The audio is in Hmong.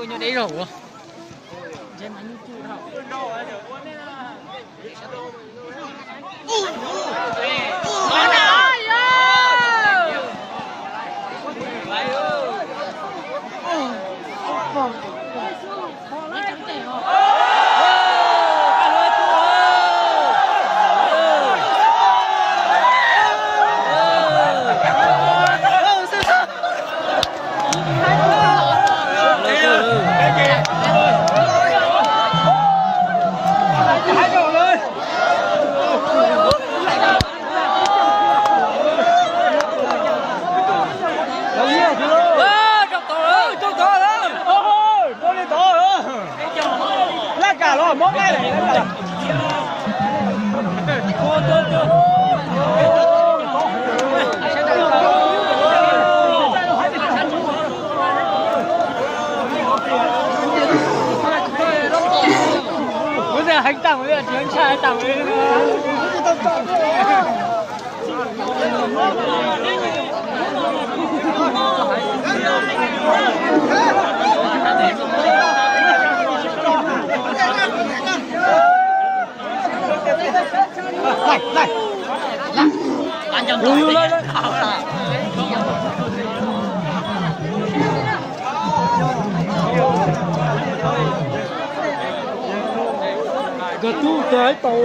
Nyob deb zaum. Laj kam los mob nqaij lawm. Kuv heev tam li, tsis heev tshaj tam li. Nkawd tub tes tau.